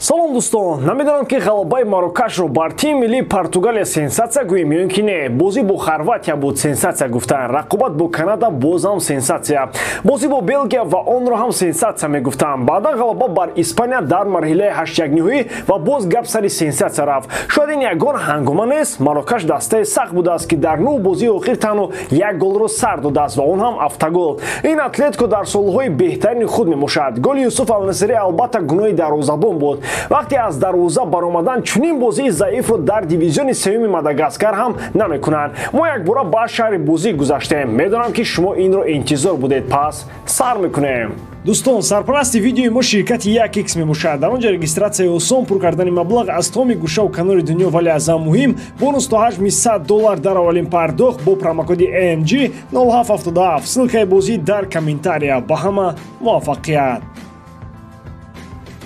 Салом, дӯстон. Намедонам, ки ғалабаи Марокашро бар тими миллии Португалия сенсатсия гӯем ё ин ки не. Бозӣ бо Хорватия буд сенсатсия гуфтан, рақобат бо Канада бозам сенсатсия, бозӣ бо Белгия ва онро ҳам сенсатсия мегуфтам, баъдан ғалаба бар Испания дар марҳилаи ҳаштякниҳоӣ ва боз гап сари сенсатсия рафт. Шояд ин ягон ҳангома нест. Марокаш дастаи сахт будааст, ки дар нӯҳ бозии охир танҳо як голро сар додааст ва он ҳам автогол. Ин Атлетико дар солҳои беҳтарини худ мебошад. Голи Юсуф Алнасирӣ албатта гуноҳи дарвозабон буд. Вақте аз дарвоза баромадан, чунин бозии заифро дар дивизиони сеюми Мадагаскар ҳам намекунанд. Мо якбора ба шаҳри бозӣ гузаштем. Медонам, ки шумо инро интизор будед, пас сар мекунем. Дӯстон, сарпарасти видеои мо ширкати 1X мебошад. Дар он ҷо регистратсияи осон, пур кардани маблағ аз томи гӯшаву канори дунё, вале аз ҳам муҳим, бонус то ҳаҷми 100 доллар дар аввалин пардохт бо промокоди AMG 0777. Ссылкаи бозӣ дар комментария. Ба ҳама муваффақият.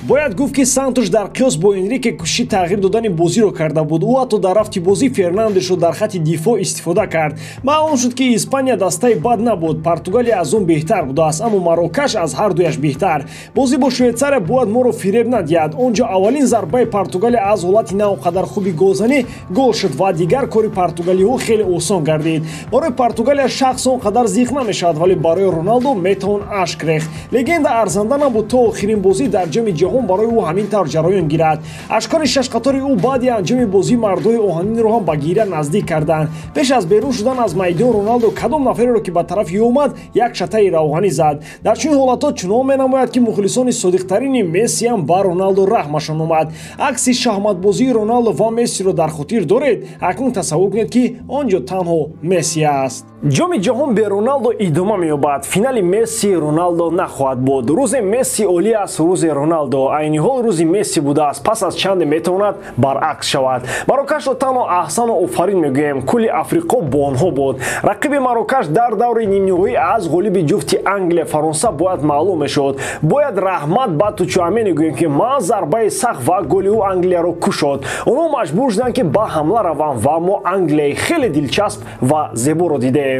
Бояд гуфт, ки Сантуш дар қиёс бо Энрике кӯшиши тағйир додани бозиро карда буд. Ӯ ҳатто дар рафти бозӣ Фернандешро дар хатти дифоъ истифода кард. Маълум шуд, ки Испания дастаи бад набуд, Португалия аз он беҳтар будааст, аммо Марокаш аз ҳар дуяш беҳтар. Бозӣ бо Швейтсария бояд моро фиреб надиҳад. Он ҷо аввалин зарбаи Португалия аз ҳолати на он қадар хуби голзанӣ гол шуд ва дигар кори португалиҳо хеле осон гардид. Барои Португалия шахс он қадар зиқ намешавад, вале барои Роналдо метавон ашк рехт. Легенда арзанда набуд, то охирин бозӣ дар Ҷоми Ҷаҳон барои ӯ ҳамин тавр ҷараён гирад. Ашкори шашқатори ӯ баъди анҷоми бозӣ мардои оҳанинро ҳам ба гиря наздик карданд. Пеш аз берун шудан аз майдон Роналдо кадом нафареро, ки ба тарафи ӯ омад, як шатаи равғанӣ зад. Дар чунин ҳолатҳо чунон менамояд, ки мухлисони содиқтарини Мессиам ба Роналдо раҳмашон омад. Акси шахматбозии Роналдо ва Мессиро дар хотир доред? Акнун тасаввур кунед, ки он ҷо танҳо Месси аст. Ҷоми Ҷаҳон бе Роналдо идома меёбад. Финали Месси Роналдо нахоҳад буд. Рӯзе Месси олӣ аст, рӯзе Роналдо. Айни ҳол рӯзи Месси будааст, пас аз чанде метавонад баръакс шавад. Марокашро танҳо аҳсану офарин мегӯем. Кулли Африқо бо онҳо буд. Рақиби Марокаш дар даври нимниҳоӣ аз ғолиби ҷуфти Англия Фаронса бояд маълум мешуд. Бояд раҳмат ба Тучуамени гӯем, ки маҳз зарбаи сахт ва голи ӯ Англияро кушод. Онҳо маҷбур шуданд, ки ба ҳамла раванд, ва мо Англияи хеле дилчасп ва зеборо дидем.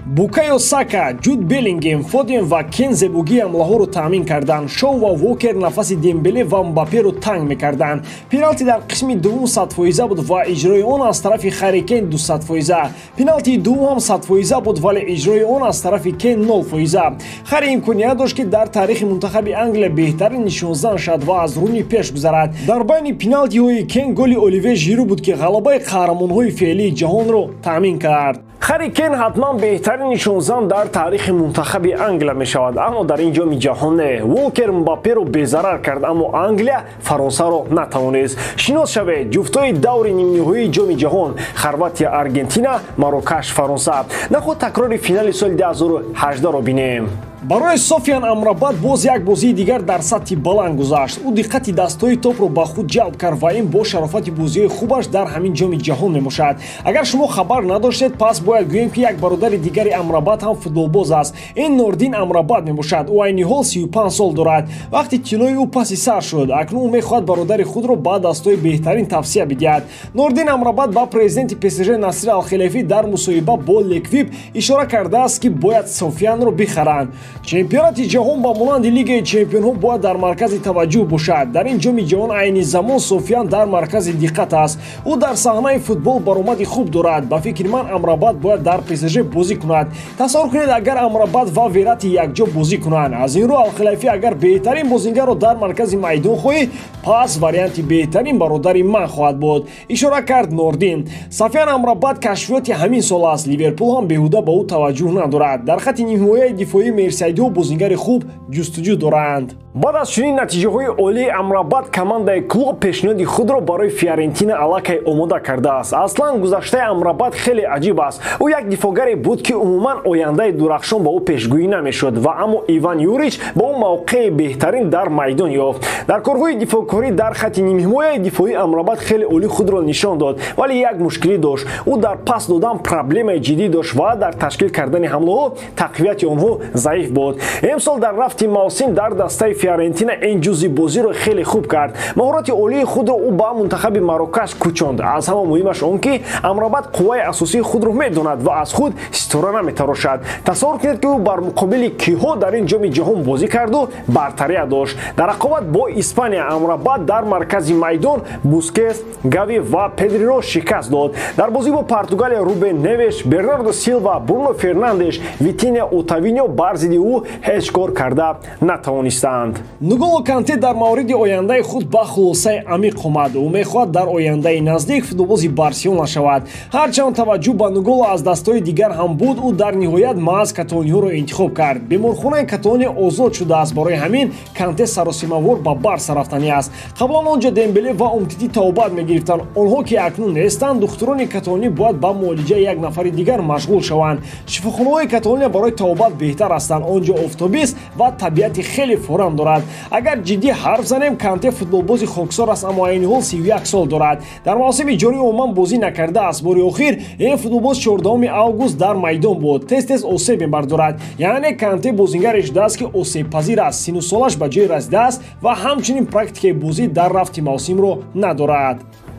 Букайо Сака, Ҷуд Беллингем, Фоден ва Кен зебогии ҳамлаҳоро таъмин карданд. Шоу ва Вокер нафаси Дембеле ва Мбапперо танг мекарданд. Пеналти дар қисми дуввум 100-фоиза буд ва иҷрои он аз тарафи Харри Кен 200-фоиза. Пеналтии дуввум ҳам 100-фоиза буд, вале иҷрои он аз тарафи Кен 0-фоиза. Харри имконият дошт, ки дар таърихи мунтахаби Англия беҳтарин нишонзан шавад ва аз Руни пеш гузарад. Дар байни пеналтиҳои Кен голи Оливе Жиру буд, ки ғалабаи қаҳрамонҳои феълии ҷаҳонро таъмин кард. Харри Кен ҳатман беҳтарин нишонзан дар таърихи мунтахаби Англия мешавад, аммо дар ин Ҷоми Ҷаҳон не. Волкер Мбапперо безарар кард, аммо Англия Фаронсаро натавонист. Шинос шавед: ҷуфтҳои даври нимниҳоии Ҷоми Ҷаҳон, Хорватия Аргентина, Марокаш Фаронса. Наход такрори финали соли 2018-ро бинем. Барои Софиян Амрабат боз як бозии дигар дар сатҳи баланд гузашт. Ӯ диққати дастҳои топро ба худ ҷалб кард ва ин бо шарофати бозиҳои хубаш дар ҳамин Ҷоми Ҷаҳон мебошад. Агар шумо хабар надоштед, пас бояд гӯем, ки як бародари дигари Амрабат ҳам футболбоз аст. Ин Нордин Амрабат мебошад. Ӯ айни ҳол 35 сол дорад. Вақти тиллои ӯ паси сар шуд. Акнун ӯ мехоҳад бародари худро ба дастҳои беҳтарин тавсия бидиҳад. Нордин Амрабат ба президенти ПСЖ Насир Алхелефӣ дар мусоҳиба бо Леквип ишора кардааст, ки бояд Софиянро бихаранд. Чемпионати ҷаҳон ба монанди Лигаи чемпионҳо бояд дар маркази таваҷҷӯҳ бошад. Дар ин Ҷоми Ҷаҳон айни замон Софиян дар маркази диққат аст. Ӯ дар саҳнаи футбол баромади хуб дорад. Ба фикри ман, Амрабат бояд дар ПСЖ бозӣ кунад. Тасаввур кунед, агар Амрабат ва Верати якҷо бозӣ кунанд. Аз ин рӯ, Алхилайфӣ, агар беҳтарин бозингарро дар маркази майдон хоҳӣ, пас варианти беҳтарин бародари ман хоҳад буд, ишора кард Нордин. Софиян Амрабат кашфиёти ҳамин сол аст. Ливерпул ҳам беҳуда ба ӯ таваҷҷӯҳ надорад. Дар хатти нимҳимояи дифоии мерсайдиҳо бозингари хуб ҷустуҷӯ доранд. Баъд аз чунин натиҷаҳои олии Амрабат, командаи Клуб пешниҳоди худро барои Фиорентина аллакай омода кардааст. Аслан гузаштаи Амрабат хеле аҷиб аст. Ӯ як дифоъгаре буд, ки умуман ояндаи дурахшон ба ӯ пешгӯӣ намешуд, ва аммо Иван Юрич ба ӯ мавқеи беҳтарин дар майдон ёфт. Дар корҳои дифоъкорӣ дар хатти нимҳимояи дифоӣ Амрабат хеле олӣ худро нишон дод, вале як мушкилӣ дошт. Ӯ дар пас додан проблемаи ҷиддӣ дошт ва дар ташкил кардани ҳамлаҳо, тақвияти онҳо заиф ҳариф буд. Имсол дар рафти мавсим дар дастаи Фиорентина ин ҷузъи бозиро хеле хуб кард. Маҳорати олии худро ӯ ба мунтахаби Марокаш кӯчонд. Аз ҳама муҳимаш он ки Амрабат қувваи асосии худро медонад ва аз худ ситора наметарошад. Тасаввур кунед, ки ӯ бар муқобили киҳо дар ин ҷоми ҷаҳон бозӣ карду бартария дошт. Дар рақобат бо Испания Амрабат дар маркази майдон Бускес, Гави ва Педриро шикаст дод. Дар бозӣ бо Португалия Рубен Невеш, Бернардо Силва, Бруно Фернандеш, Витиня, Отавиньо бар зидди ӯ ҳеҷ кор карда натавонистанд. Нголо Канте дар мавриди ояндаи худ ба хулосаи амиқ омад. Ӯ мехоҳад дар ояндаи наздик футболбози Барселона шавад. Ҳарчанд таваҷҷӯҳ ба Нголо аз дастҳои дигар ҳам буд, ӯ дар ниҳоят маҳз каталониҳоро интихоб кард. Беморхонаи Каталония озод шудааст, барои ҳамин Канте саросимавор ба Барса рафтанӣ аст. Қаблан онҷо Дембеле ва Умтити тавбат мегирифтанд. Онҳо ки акнун нестанд, духтурони каталонӣ бояд ба муолиҷаи як нафари дигар машғул шаванд. Шифохонаҳои Каталония барои тавбат беҳтар ҳастанд. Он ҷо офтобист ва табиати хеле форам дорад. Агар ҷиддӣ ҳарф занем, Канте футболбози хоксор аст, аммо айни ҳол 31 сол дорад. Дар мавсими ҷорӣ умуман бозӣ накардааст. Бори охир ин футболбоз 14 август дар майдон буд. Тез-тез осеб мебардорад. Яъне Канте бозингаре шудааст, ки осебпазир аст, сину солаш ба ҷое расидааст ва ҳамчунин практикаи бозӣ дар рафти мавсимро надорад.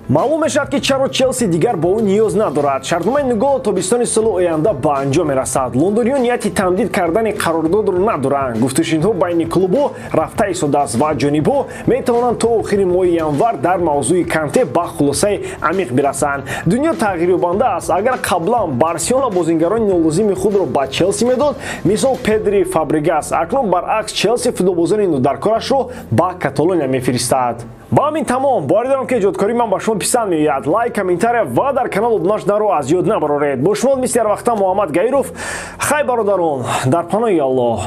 Маълум мешавад, ки чаро Челси дигар бо ӯ ниёз надорад. Шартномаи Нголо тобистони соли оянда ба анҷом мерасад. Лондониён нияти тамдид кардани қарордодро надоранд. Гуфтушунидҳо байни клубҳо рафта истодааст ва ҷонибҳо метавонанд то охири моҳи январ дар мавзӯи Канте ба хулосаи амиқ бирасанд. Дунё тағйирёбанда аст. Агар қаблан Барселона бозингарони нолозими худро ба Челси медод, мисол Педри, Фабрегас, акнун баръакс, Челси футболбозони нодаркорашро ба Каталония мефиристад. Ба ҳамин тамом. Боварӣ дорам, ки эҷодкории ман ба шумо писанд меояд. Лайк, комментария ва дар канал обуна шуданро аз ёд набароред. Бо шумо мисли ҳар вақта Муҳаммад Гаиров. Хай, бародарон, дар паноҳи Аллоҳ.